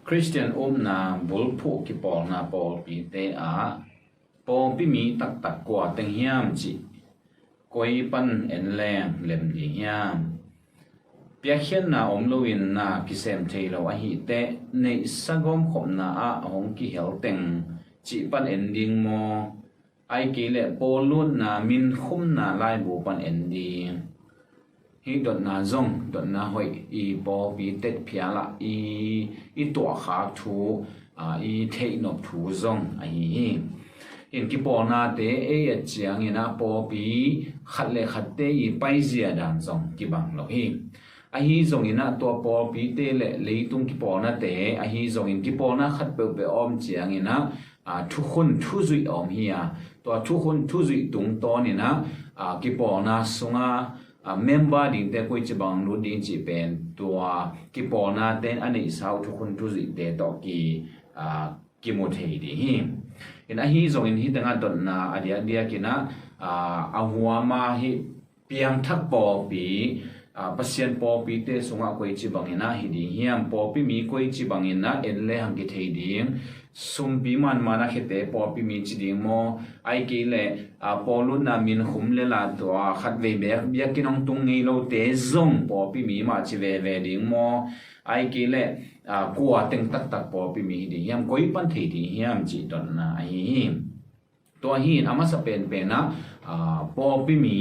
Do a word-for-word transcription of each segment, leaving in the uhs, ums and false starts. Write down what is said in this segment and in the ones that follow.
Khristian upna bulphuh kipawlna pawlpite ah pawlpi mi taktak kua teng hiam cih koi pan en leng lem ding hiam? Piakkhiatna om loin na kisem thei lo ahih teh neihsa gawmkhopna ah hong kihel teng cih pan en ding maw? Ahih kei leh pawllutna, minkhumna laibu pan en ding? Hih dotna zong dotna hoih, i pawlpi tetphial ah i, i tuahkhak thu, aa, i theihnop thu zong ahi hi. In kipawlnate ei et ciangin ah pawlpi khat le khatte i paizia dan zong kibang lo hi. Ahi zongin ah tua pawlpite le leitung kipawlnate ahi zongin kipawlna khat peuhpeuh a om ciangin ah, aa, thukhun thuzuih a om hi a, tua thukhun thuzuih tungtawnin ah, aa, kipawlna sunga, aa, member dingte koici bang lut ding cih pen tua kipawlnate in a neihsa uh thukhun thuzuihte tawh ki, aa, kimu thei ding hi. In ahi zongin hih tengah dotna a diakdiakin ah, aa, a huama hih piangthak pawlpi, aa, Pasian pawlpite sungah koici bangin ah hi ding hiam? Pawlpi mi koici bangin ah en le hang kithei ding? Sumpi manman a khete pawlpi mi ci ding maw? Ahih kei leh, aa, pawllutna minkhum le la tua khatvei bek biakinn hong tung ngei lote zong pawlpi mi mah ci veve ding maw? Ahih kei leh, aa, kua teng taktak pawlpi mi hi ding hiam? Koi pan thei ding hiam cih dotna ahi hi. Tua hi in a masa penpen ah, aa, pawlpi mi,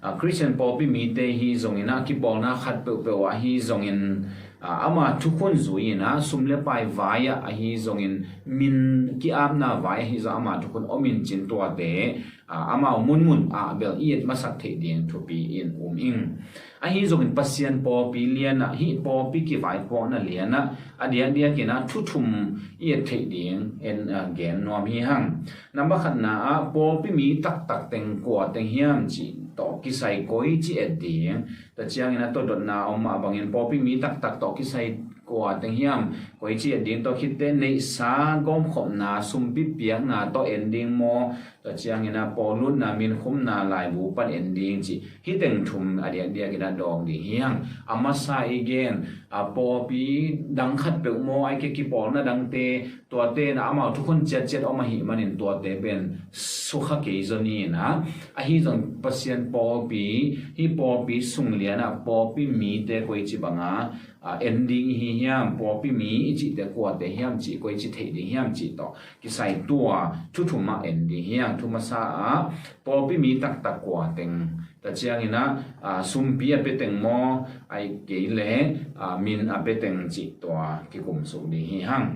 aa, Khristian pawlpi mite hi zongin ah kipawlna khat peuhpeuh ah hi zongin, aa, ama thukhun zui in ah sum le pai vai ah ahi zongin min ki-apna vai ahi zong ama thukhun om in cin tuate, aa, amau munmun ah bel i et masak theih ding thupi in um ing. Ahi zongin Pasian pawlpi lian ah, hih pawlpi kivaipuakna lian ah a diakdiakin ah thu thum i et theih ding en, aa, gen nuam hi hang. Number khatna ah pawlpi mi taktak teng kua teng hiam cih tawh kisai koici et ding? Tua ciangin ah tua dotna a om mah bangin pawlpi mi taktak tawh kisai kua teng hiam koici et ding? Tua khitteh neihsa gawmkhopna, sumpi piakna tawh en ding maw? Tua ciangin ah pawllutna, minkhumna laibu pan en ding cih hih teng thum a diakdiakin ah dawng ding hi hang. A masa i gen, aa, pawlpi dang khat peuh maw, ahih kei leh kipawlna dangte, tuate in ah amau thukhun ciatciat om ahih manin tuate pen sukha kei zaw ni in ah, ahi zong Pasian pawlpi, hih pawlpi sung lian ah pawlpi mite koici banga, aa, en ding i hi hiam? Pawlpi mi i cihte kuate hiam cih koici theih ding hiam cih tawh kisai tua thu thum ah en ding hi hang. Thu masa ah pawlpi mi taktak kua teng, tua ciangin ah, aa, sumpi a pia teng maw, ahih kei leh, aa, min a pia teng cih tua kikumsuk ding hi hang.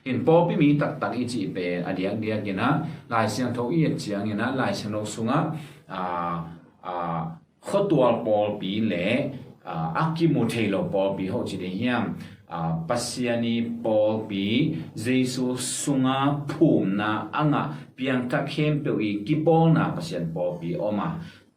In pawlpi mi taktak i cih pen a diakdiakin ah Lai Siangtho i et ciangin ah Lai Siangtho sungah, aa, aa, khuatual pawlpi le, aa, a kimu thei lo pawlpi hoh ci ding hiam? Aa, Pasian i pawlpi, Jesu sunga phumna a ngah piangthak khempeuh i kipawlna Pasian pawlpi om a,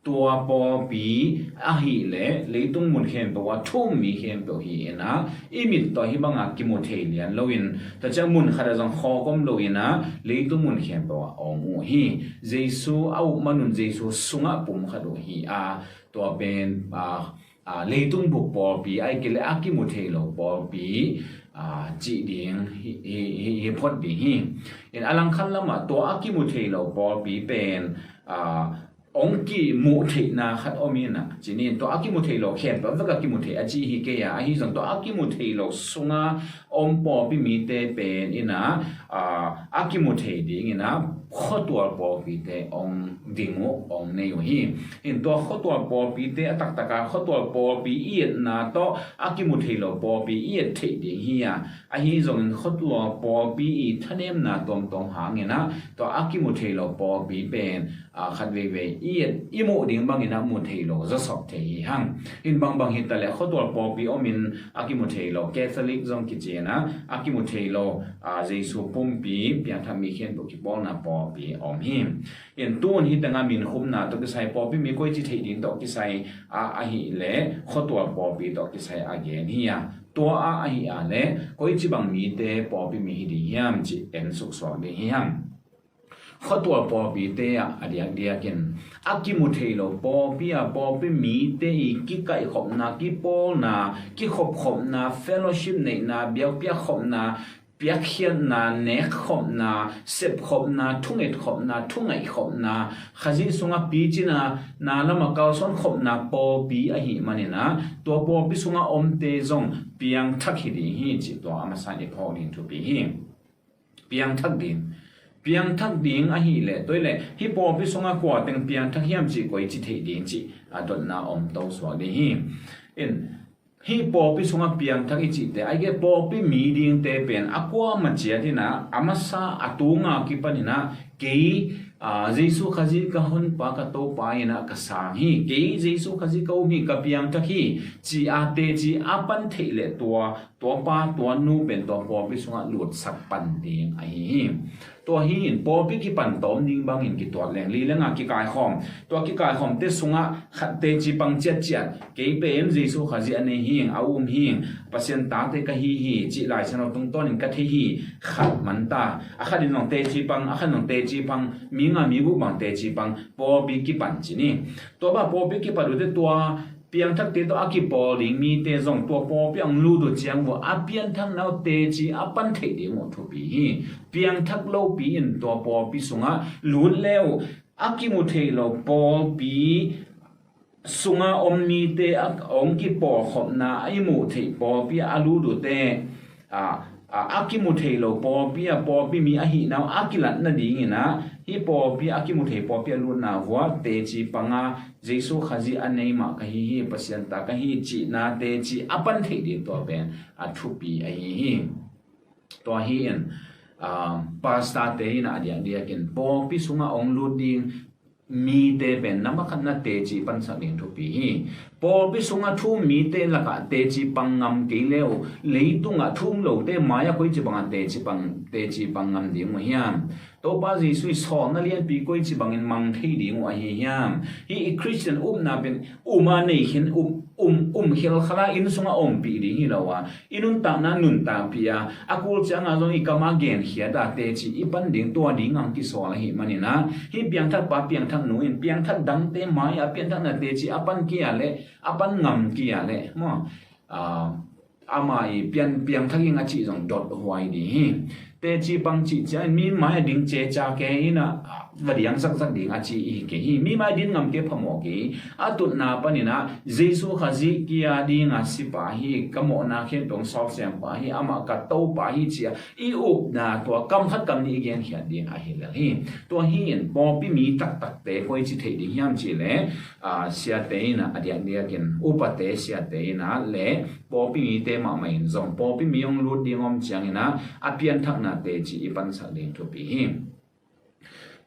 tua pawlpi ahih leh leitung mun khempeuh ah thu um mi khempeuh hi in ah, i mit tawh hih banga kimu thei lian loin, tua ciang mun khat ah zong khawk om lo in ah, leitung mun khempeuh ah a om uh hi. Jesu a up manun Jesu sungah pum khat uh hi a, tua pen, aa, aa, leitung bup pawlpi, ahih kei leh a kimu thei lo pawlpi, aa, cih ding hi, hi, hi, hi phot ding hi. In a langkhat lamah tua a kimu thei lo pawlpi pen, aa, hong kimuh theihna khat om in ah, ci ni, tua a kimu thei lo khempeuh vek a kimu thei a ci hi kei a, ahi zong tua a kimu thei lo sunga om pawlpi mite pen in ah, aa, a kimu thei dingin ah khuatual pawlpite hong ding uh, hong nei uh hi. In tua khuatual pawlpite a taktak a khuatual pawlpi i etna tawh a kimu thei lo pawlpi i et theih ding hi a, ahi zongin khuatual pawlpi i thanemna tuamtuam hangin ah tua a kimu thei lo pawlpi pen, aa, khat veivei i et, i muh ding bangin ah mu thei lo zawsop thei hi hang. In bangbang hi ta leh khuatual pawlpi om in a kimu thei lo, Catholic zong kici in ah, a kimu thei lo, aa, Jesu pumpi, piangthak mi khempeuh kipawlna pawlpi om hi. In tun hih tengah minkhumna tawh kisai, pawlpi mi koici theih ding tawh kisai a, ahih leh khuatual pawlpi tawh kisai a gen hi a, tua a, ahih a leh koici bang mite pawlpi mi hi ding hiam cih en suksuak ding hi hang. khuatual pawlpite ah a diakdiakin a kimu thei lo pawlpi ah pawlpi mite i kikaihkhopna, kipawlna, kikhopkhopna, fellowship neihna, biakpiakkhopna, piakkhiatna, nekkhopna, sepkhopna, thungetkhopna, thungaihkhopna, Khazih sungah picina na lamah kalsuankhopna pawlpi ahih maninah tua pawlpi sungah omte zong piangthak hi ding hi cih tua a masa in i phawk ding thupi hi. Piangthak ding. Piangthak ding ahih leh tua hi leh hih pawlpi sungah kua teng piangthak hiam cih koi ci theih ding cih a dotna om to suak ding hi. In hih pawlpi sungah piangthak i cihte a hih pawlpi mi dingte pen a kuamah ciat inah a masa a tunga kipan inah kei Jesu Khazih ka honpa ka Topa inah ka sang hi. Kei Jesu Khazih ka um hi, ka piangthak hi ci a teci a pan theih leh tua tua pa tua nu pen tua pawlpi sungah lutsak pan ding ahi hi. Tua hi in pawlpi kipan tawm ding bangin kituat leng li lenga kikaikhawm, tua kikaikhawmte sungah khat teci pang ciatciat, kei pen Jesu Khazih a nei hi, a um hi, Pasian tate ka hi hi cih Lai Siangtho tungtawnin ka thei hi. Khat manta a khat in zong teci pang, a khat in zong teci pang, mi nga mi guk bang teci pang, pawlpi kipan ci ni. Tua bang pawlpi kipan uhte tua piangthakte tawh a kipawl ding mite zong tua pawlpi ang lut uh ciang vua a pianthakna uh teci a pan theih ding uh thupi hi. Piangthak lopi in tua pawlpi sungah lut le uh a kimu thei lo pawlpi sunga om mite a ong kipawlkhopna a i muh theih pawlpi a lut uhte a a kimu thei lo pawlpi a pawlpi mi ahihna uh a kilat nadingin ah hih pawlpi a kimu thei pawlpi a lutna vua teci panga Jesu Khazih a nei mah ka hi hi, Pasian ta ka hi cihna teci a pan theih ding tua pen a thupi ahi hi. Tua hi in pastorte in a diakdiakin pawlpi sungah ong lut ding mite pen nambat khatna teci pansak ding thupi hi. Pawlpi sungah thu um mite lakah teci pang ngam kei le uh leitungah thu um lote mai-ah koici bangah teci pang teci pang ngam ding uh hiam? Topa Jesu i sawlna lianpi koici bangin mang thei ding uh ahi hiam? Hih i Khristian upna pen um a nei khin um um um khelkhal a inn sungah ompih ding hi lo a i nuntakna nuntakpih a a kul cianga zong i kam a genkhiat a teci i pan ding tua ding ang kisawl ahih maninah hih piangthakpa piangthaknu in piangthak dangte mai-ah piangthakna teci a pan kia le a pan ngam kia le maw ama i pian piangthak ing a cih zong dot huai ding hi. Teci pang cih ciangin mi mai a ding ceca kei inah va diang zakzak ding a ci i hi kei hi. Mi mai din ngam kei phamawh kei a tutna paninah Jesu Khazih kia dinga sipa hi, ka mawhna khempeuh sawlsiampa hi, amah ka Topa hi cia i upna tua kam khat kam nih i genkhiat ding ahi lel hi. Tua hi in pawlpi mi taktakte koici theih ding hiam cihleh siate inah a diakdiakin upate siate inah le pawlpi mite mahmah in zong pawlpi mi hong lut ding om cianginah a pianthakna teci i pansak ding thupi hi.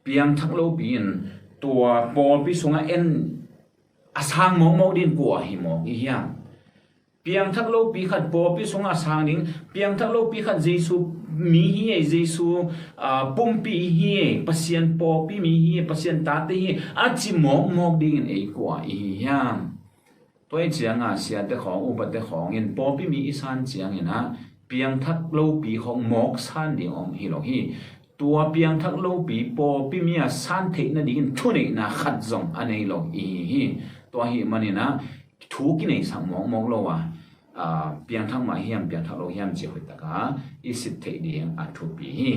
Piangthak lopi in tua pawlpi sungah en a sang mawkmawk ding kua hi mawk i hiam? Piangthak lopi khat pawlpi sungah a sang ding, piangthak lopi khat Jesu mi hi ei, Jesu pumpi hi ei, Pasian pawlpi mi hi ei, Pasian tate hi ei a ci mawkmawk dingin ei kua i hi hiam? Tua i cianga siate khawng upate khawng in pawlpi mi i san cianginah piangthak lopi khawng mawk san ding om hi lo hi. Tua piangthak lopi pawlpi mi a san theih nadingin thuneihna khat zong a nei lo i hi hi. Tua ahih maninah thu kineisak mawkmawk lo a piangthak mah hiam piangthak lo hiam ci hoihtaka i sit theih ding a thupi hi.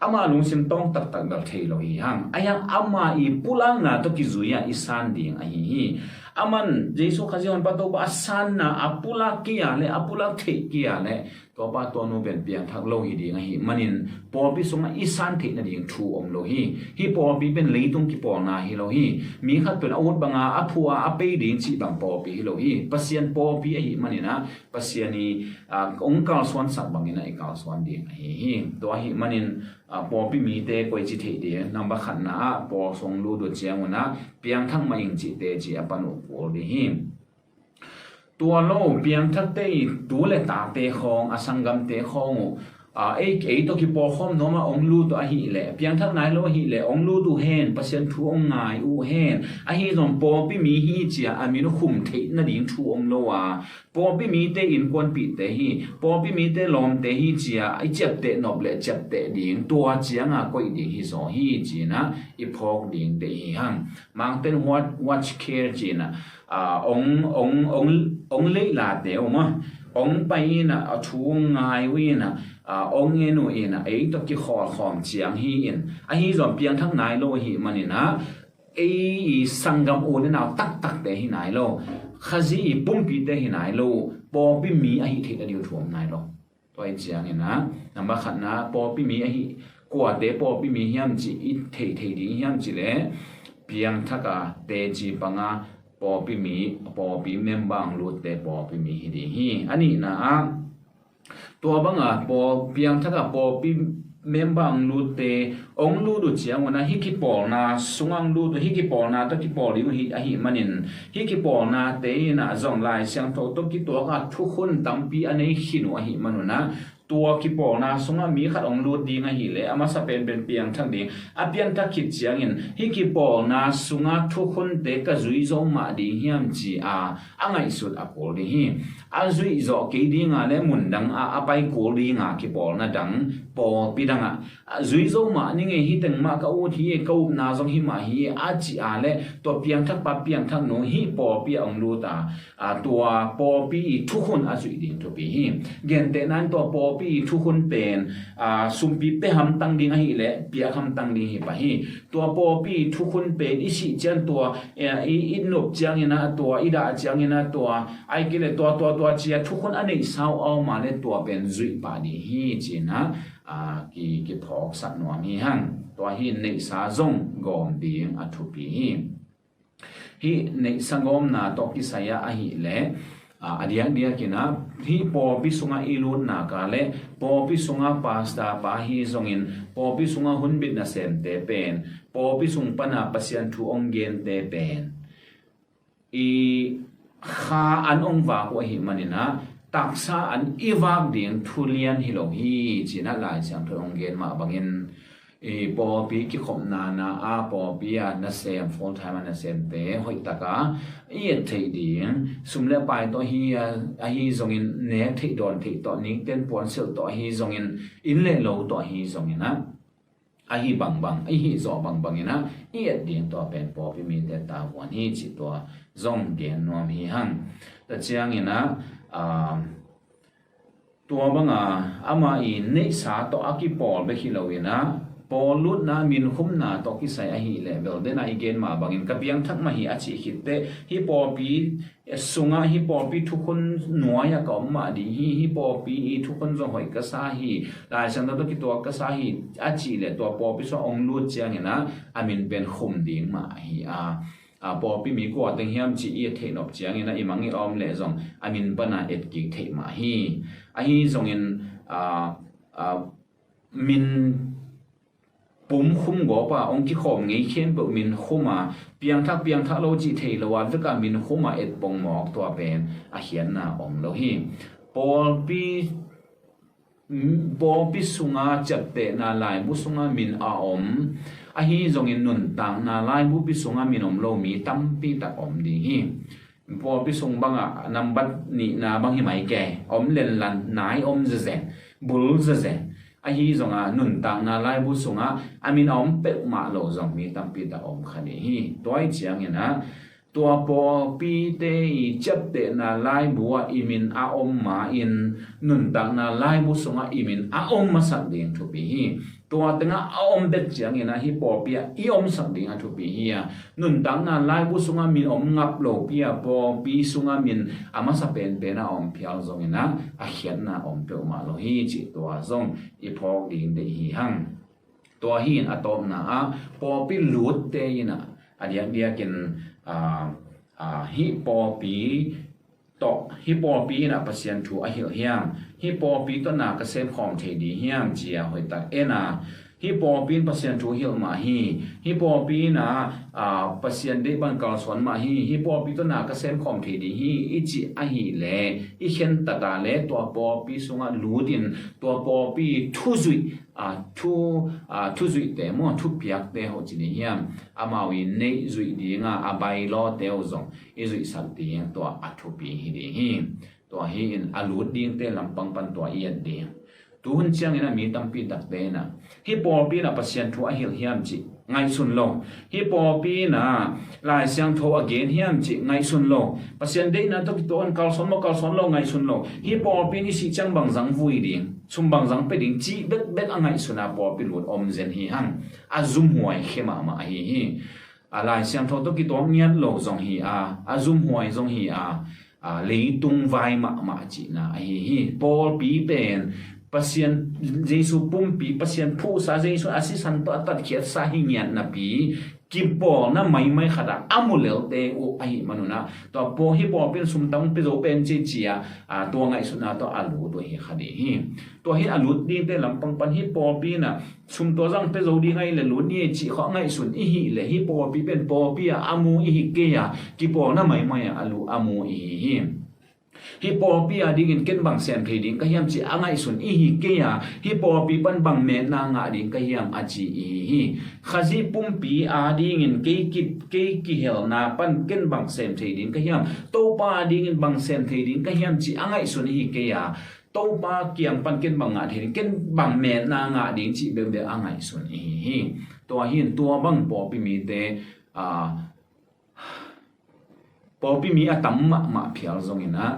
Ama lungsim tawng taktak bel thei lo hi hang a hiang ama i pulakna tawh kizui-ah i san ding ahi hi. Aman Jesu Khazih honpa Topa a sanna a pulak kia le a pulak theih kia le tuapa tuanu pen piangthak lo hi ding ahi manin pawlpi sungah i san theih nading thu om lo hi. Hih pawlpi pen leitung kipawlna hi lo hi. Mi khat pen a ut banga a phu a a pei ding cih bang pawlpi hi lo hi. Pasian pawlpi ahi maninah Pasian i ong kalsuansak bangin a i kalsuan ding ahi hi. Tua ahi manin pawlpi mite koici theih ding namba khatna ah pawl sung lut uh ciangunah piangthak mah ing cihte ci a pan uh kul ding hi. Tua lo piangthakte i tu le tate khawng a sanggamte khawng uh Ei, ei tawh kipawlkhawm nuam a ong lut uh ahih leh, piangthak nai lo ahih leh ong lut uh hen, Pasian thu ong ngai uh hen. Ahi zong pawlpi mi hi ci-a a min uh khum theih nading thu om lo a, pawlpi mite innkuanpihte hi, pawlpi mite lawmte hi ci-a i ciapteh nop le ciapteh ding, tua cianga koih ding hi zaw hi ci-in ah i phawk ding deih hi hang. Mangten what watch care ci-in ah, ong, ong, ong, ong leihlate uh maw, ong pai in ah, a thu ong ngai uh in ah, ong en uh in ah, ei tawh kikhawlkhawm ciang hi in, ahi zong piangthak nai lo ahih manin ah, ei i sanggam u le nau taktakte hi nai lo, Khazih i pumpite hi nai lo, pawlpi mi ahih theih nading thu om nai lo. Tua hi ciangin ah, nambat khatna pawlpi mi ahi, kuate pawlpi mi hiam cih i theih theih ding hiam cih leh, piangthak a teci panga pawlpi mi, pawlpi member ong lutte pawlpi mi hi ding hi. A nihna ah, tua banga pawl, piangthak a pawlpi member ong lutte ong lut uh ciangun ah, hih kipawlna sungah ong lut uh, hih kipawlna tawh kipawl ding uh hi, ahih manin, hih kipawlnate in ah zong Lai Siangtho tawh kituak a thukhun tampi a nei khin uh ahih manun ah, tua kipawlna sungah mi khat ong lut ding ahih leh a masa penpen piangthak ding, a piangthak khit ciangin hih kipawlna sungah thukhunte ka zui zo mah ding hiam ci-a a ngaihsut a kul ding hi. A zuih zawh kei dinga le mundang a a pai kul dinga kipawlna dang, pawlpi dangah, a zui zo mah ning e, hih teng mah ka ut hi e, ka upna zong hih mah hi e a cih a le, tua piangthakpa piangthaknu hih pawlpi a ong lut a, a, tua pawlpi i thukhun a zuih ding thupi hi. Gentehna in tua pawlpi i thukhun pen, a, sumpi pia hamtang ding ahih leh piak hamtang ding hi pah hi. Tua pawlpi i thukhun pen i sih ciang tua, e, i, i nop ciangin ah tua, i dah ciangin ah tua, ahih kei leh tua, tua, tua ci-a thukhun a neihsa uh a om a le tua pen zuih pah ding hi ci-in ah, a, ki, kiphawksak nuam hi hang. Tua hi neihsa zong gawm ding a thupi hi. Hih neihsa gawmna tawh kisai ah ahih leh, a, a diakdiakin ah, hih pawlpi sungah i lutna ka le, pawlpi sungah pastor pa hi zongin, pawlpi sungah hunbit nasemte pen, pawlpi sung pana Pasian thu ong gente pen, i kha an ong vak uh ahih manin ah, taksa an i vak ding thu lian hi lo hi ci-in ah Lai Siangtho ong gen mah bangin, i pawlpi kikhopna na a pawlpi a nasem, full time a nasemte hoih taka i et theih ding, sum le pai tawh hi a, ahi zongin nek theih dawn theih tawh, nikten puansilh tawh ahi zongin, inn le lo tawh ahi zongin ah, ahi bangbang, i hih zawh bangbangin ah i et ding tua pen pawlpi mite tavuan hi cih tua zong gen nuam hi hang. Tua ciangin ah, a, tua banga ama i neihsa tawh a kipawl bek hi loin ah, pawl lutna minkhumna tawh kisai ahih leh bel, den a i gen mah bangin ka piangthak mah hi a cih khit teh, hih pawlpi sungah hih pawlpi thukhun nuai-ah ka om mah ding hi, hih pawlpi i thukhun zong hoih ka sa hi, Lai Siangtho tawh kituak ka sa hi a cih leh, tua pawlpi sungah ong lut ciangin ah a min pen khum ding mah hi a, a, pawlpi mi kua teng hiam cih i theih nop ciangin ah i mang i om leh zong a min pana et kik theih mah hi. Ahi zongin, a, a, min pum khum gawp a ong kikhawm ngei khempeuh min khum a, piangthak piangthak lo cih thei lo a, vek a min khum a et pongmawk, tua pen a khiatna om lo hi. Pawlpi, pawlpi sunga ciaptehna laibu sunga min a om, ahi zongin nuntakna laibupi sunga min om lo mi tampi tak om ding hi. Pawlpi sung bangah nambat nihna bang hi mai kei, om lenlan, nai om zezen, bul zezen. Ahi zongah nuntakna laibu sungah a min a om peuhmah lo zong mi tampi tak om kha ding hi. Tua hi ciangin ah, tua pawlpite i ciaptehna laibu ah i min a om ma-in, nuntakna laibu sungah i min a om masak ding thupi hi. Tua tengah a om bek ciangin ah hih pawlpi ah i omsak ding a thupi hi a, nuntakna laibu sungah min om ngap lopi a, pawlpi sungah min a masa penpen a om phial zongin ah a khiatna om peuhmah lo hi cih tua zong i phawk ding deih hi hang. Tua hi in a tawpna ah pawlpi lutte in ah a diakdiakin, a, a, hih pawlpi tawh, hih pawlpi in ah Pasian thu a hilh hiam, hih pawlpi tawh na ka semkhawm thei ding hiam ci-a hoihtak en a, Hih pawlpi in Pasian thu hilh mah hi. Hih pawlpi in ah, ah, Pasian deih pan kalsuan mah hi. Hih pawlpi tawh na ka sem khawm thei ding hi, i cih ahih leh, i khentat a leh tua pawlpi sungah lut in tua pawlpi thuzuih, ah, thu, ah, thuzuihte maw, thupiakte hoh ci ding hiam, amau i neih zuih ding a, a by-law-te uh zong i zuihsak ding, tua a thupi hi ding hi. Tua hi in a lut dingte lampang pan tua i et ding. Tu hun ciangin ah mi tampi takte in ah hih pawlpi in ah Pasian thu a hilh hiam cih ngaihsun lo. Hih pawlpi in ah Lai Siangtho a gen hiam cih ngaihsun lo. Pasian deihna tawh kituak in kalsuan maw, kalsuan lo, ngaihsun lo. Hih pawlpi in i sih ciang bang zang vui ding, sum bang zang pia ding cih bekbek a ngaihsun a pawlpi lut om zen hi hang. A zumhuai khia mahmah ahi hi. A Lai Siangtho tawh kituak ngiat lo zong hi a, a zumhuai zong hi a, a, leitung vai mahmah cihna ahi hi. Pawlpi pen Pasian, Jesu pumpi, Pasian phuhsa, Jesu a sisan tawh a tatkhiatsa hi ngiat napi, kipawlna maimai khat ah a mu lelte uh ahih manun ah, tua pawl, hih pawlpi in sum tam pia zo pen ci ci a, a, tua ngaihsutna tawh a lut uh hi kha ding hi. Tua hi a lut dingte lampang pan hih pawlpi in ah sum tua zang pia zo ding ahih leh lut ni ei cih khawh ngaihsun i hih leh, hih pawlpi pen pawlpi a a mu i hi kei a, kipawlna maimai a a lu a mu i hi hi. Hih pawlpi a dingin ken bang sem thei ding ka hiam cih a ngaihsun i hi kei a, hih pawlpi pan bang metna ngah ding ka hiam a ci i hi hi. Khazih pumpi a dingin kei ki, kei kihelna pan ken bang sem thei ding ka hiam, Topa a dingin bang sem thei ding ka hiam cih a ngaihsun i hi kei a, Topa kiang pan ken bang ngah thei ding, ken bang metna ngah ding cih bekbek a ngaihsun i hi hi. Tua hi in tua bang pawlpi mite, a, pawlpi mi a tam mahmah phial zongin ah,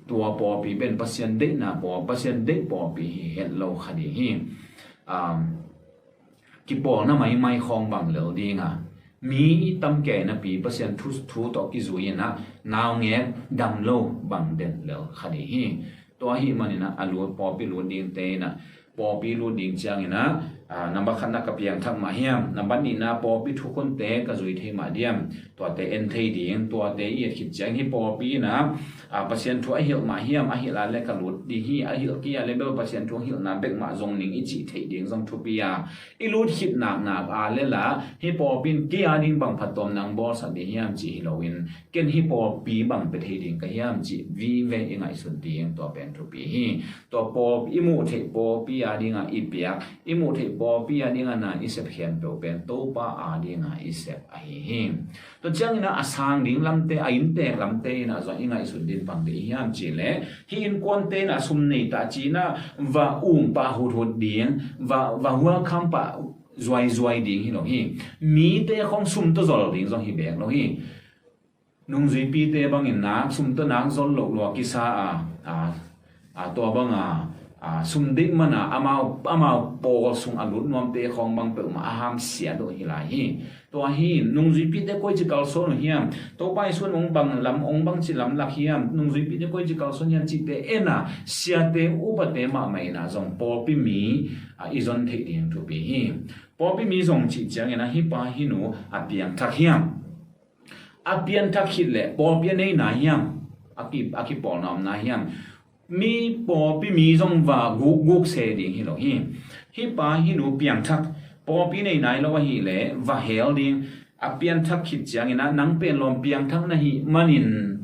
tua pawlpi pen Pasian deihna pawl, Pasian deih pawlpi hi het lo kha ding hi. Um, kipawlna maimai khawng bang lel ding a, mi tam kei napi Pasian thu, thu tawh kizui in ah naungek dam lo bang den lel kha ding hi. Tua ahih manin ah a lut, pawlpi lut dingte in ah, pawlpi lut ding ciangin ah, a, nambat khatna ka piangthak mah hiam, nambat nihna pawlpi thukhunte ka zui thei mah diam, tuate en thei ding. Tuate i et khit ciang hih pawlpi in ah, a, Pasian thu a hilh mah hiam, a hilh a leh ka lut ding hi, a hilh kei a leh bel Pasian thu a hilhna bek mah zong ning i cih theih ding zong thupi a, i lut khit naknak a leh lah hih pawlpi in kei a ding bang phattuamna hong bawlsak ding hiam cih hi loin, ken hih pawlpi bang pia thei ding ka hiam cih vive i ngaihsun ding, tua pen thupi hi. Tua pawl, i muh theih pawlpi a dingah i piak, i muh theih pawlpi a dingah na i sep khempeuh pen Topa a dingah i sep ahi hi. Tua ciangin ah a sang ding lamte, a inntek lamte in ah zong i ngaihsun ding bang ding hiam cih leh, hih innkuante in ah sum nei ta ci-in ah va ung pah huthut ding, va, va welcome pah zuaizuai ding hi lo hi. Mite khawng sum tawh zol ding zong hi bek lo hi. Nungzuipite bangin nak, sum tawh nak zol loh lua kisa a, a, a, tua bang a, a, sum deih man a, amau, amau pawl sung a lut nuamte khawng bang peuhmah a hamsiat uh hi lai hi. Tua hi, nungzuipite koici kalsuan uh hiam, Topa Jesu'n hong bang lam, hong bangci lamlak hiam, nungzuipite koici kalsuan hiam cihte en a, siate upate mahmah in ah zong pawlpi mi, a, i zon theih ding thupi hi. Pawlpi mi zong cih ciangin ah hih pa hih nu a piangthak hiam? A pianthak khit leh pawlpi a nei nai hiam? A ki, a kipawlna om nai hiam? Mi, pawlpi mi zong va gukguk se ding hi lo hi. Hih pa hih nu piangthak, pawlpi nei nai lo ahih leh va hel ding. A pianthak khit ciangin ah nang pen lawm piangthak na hih manin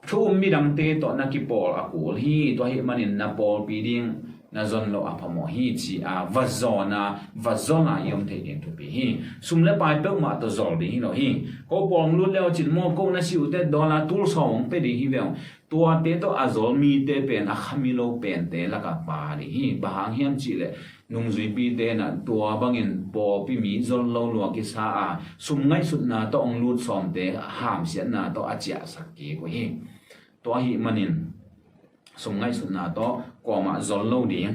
thu um midangte tawh na kipawl a kul hi, tua ahih manin na pawlpi ding na zon loh a phamawh hi, ci-a va zawn a, va zol a i om thei ding thupi hi. Sum le pai peuhmah tawh zol ding hi lo hi. Ko pawl hong lut le uh cin maw, ko na si uh teh dollar tul sawm hong pia ding hi ve uh. Tuate tawh a zol mite pen a khami lo pente lakah pa ding hi. Bang hang hiam cih leh, nungzuipite in ah tua bangin pawlpi mi zol lo lua kisa a, sum ngaihsutna tawh hong lut sawmte hamsiatna tawh a ciahsak kik uh hi. Tua ahih manin sum ngaihsutna tawh kuamah zol lo ding.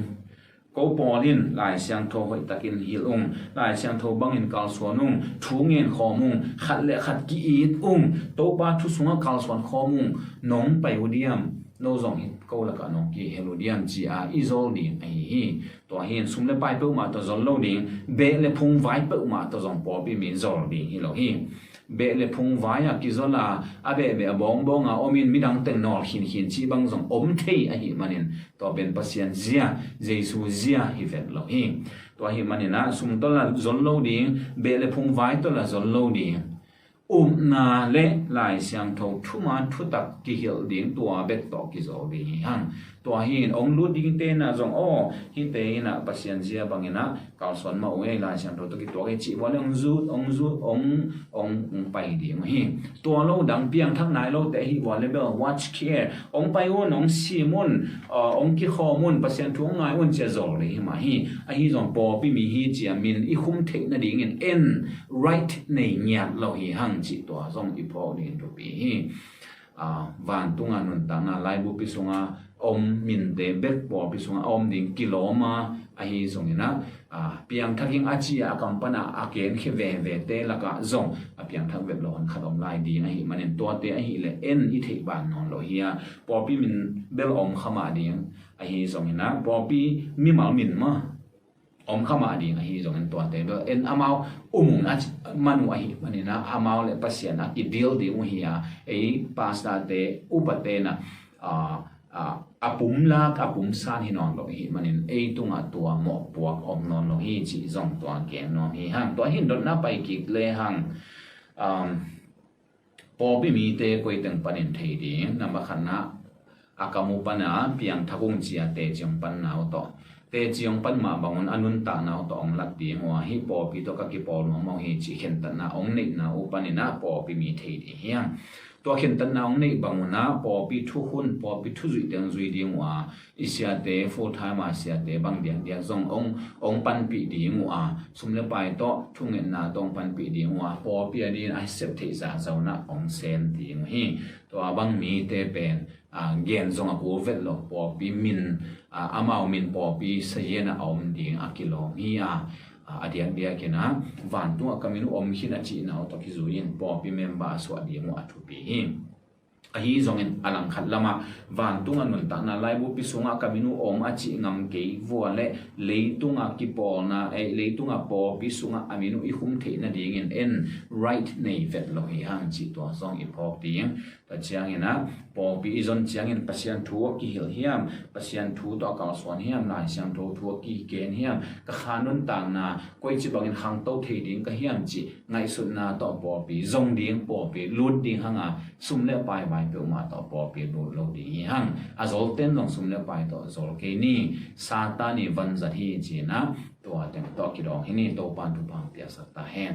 Ko pawl in Lai Siangtho hoihtakin hilh ung, Lai Siangtho bangin kalsuan ung, thu ngen khawm ung, khat le khat ki-it ung, Topa thu sungah kalsuan khawm ung. Nong pai uh diam? No zong hi, ko lakah nong kihel uh diam, ci-a i zol ding ahi hi. Tua hi in sum le pai peuhmah tawh zol lo ding, beh le phung vai peuhmah tawh zong pawlpi mi zol ding hi lo hi. Beh le phung vai a kizol a, a behbeh a bawngbawng a om in midang teng nawl khinkhin cih bang zong om thei ahih manin, tua pen Pasian zia, Jesu zia hi vet lo hi. Tua ahih manin ah sum tawh lah zon lo ding, beh le phung vai tawh lah zon lo ding. Upna le Lai Siangtho thuma thutak kihilh ding, tua bek tawh kizo ding hi hang. Tua hi in hong lut dingte in ah zong, aw, hihte in ah Pasian zia bangin ah kalsuan mah uh ei, Lai Siangtho tawh kituak ei cih vua le hong zut, hong zut, hong, hong, hong pai ding uh hi. Tua lo dang piangthak nai lote ahih vua le bel, watch care, hong pai un, hong sim un, uh, hong kikhawm un, Pasian thu hong ngai un ci-a zawl ding hi mah hi. Ahi zong pawlpi mi hi ci-a min i khum theih nadingin en, right nei ngiat lo hi hang cih tua zong i phawk dingin thupi hi. Ah, vantunga nuntakna laibu pi sunga om minte bek pawlpi sunga a om ding kilawm a, ahi zongin ah, ah, piangthak ing a ci-a a kam pana a genkhia vevete lakah zong a piangthak vet lo hon khat om lai ding ahih manin tuate ahih leh en i theih ban nawn lo hi a, pawlpi min bel om kha mah ding ahi zongin ah, pawlpi mimal min mah om kha mah ding ahi zongin tuate bel en amau um un a ci-, man uh ahih manin ah amau le Pasian a kidil ding uh hi a, ei pastorte upate in ah, ah, ah, a pum lak a pum san hi nawn lo ahih manin ei tungah tua mawhpuak om nawn lo hi cih zong tua gen nuam hi hang. Tua hi in dotna pai kik le hang. Um, pawlpi mite koi teng panin thei ding, number khatna, a kam uh pana piangthak ung ci-a teci hong panna uh tawh, teci hong pan mah bangun a nuntakna uh tawh hong lat ding uh a, hih pawlpi tawh ka kipawl nuam uh hi cih khentatna hong neihna uh panin ah pawlpi mi thei ding hi hang. Tua khentatna hong neih bangun ah pawlpi thukhun, pawlpi thuzuih teng zui ding uh a, i siate, full time a siate bang diakdiak zong hong, hong panpih ding uh a, sum le pai tawh, thungetna tawh hong panpih ding uh a, pawlpi a dingin a sep theih zahzah un ah hong sem ding uh hi. Tua bang mite pen, ah, gen zong a kul vet lo, pawlpi min, ah, amau min pawlpi sazian a om ding a kilawm hi a, ah, a diakdiakin ah vantung ah ka min uh om khin a cihna uh tawh kizui in pawlpi member a suah ding uh a thupi hi. Ahi zongin a langkhat lamah vantunga nuntakna laibu pi sungah ka min uh om a cih ngam kei vua le leitunga kipawlna, eh, leitunga pawlpi sungah a min uh i khum theih nadingin en, right nei vet lo hi hang cih tua zong i phawk ding. Tua ciangin ah pawlpi i zon ciangin Pasian thu a kihilh hiam, Pasian thu tawh a kalsuan hiam, Lai Siangtho thu a kigen hiam, ka kha nuntakna koici bangin khangto thei ding ka hiam cih ngaihsutna tawh pawlpi zong ding, pawlpi lut ding hang a, sum le pai vai peuhmah tawh pawlpi lut lo ding hi hang. A zolten zong sum le pai tawh zol kei ni, Satan i vanzat hi ci-in ah tua teng tawh kidawng hi ni. Topa'n thupha piaksak ta hen.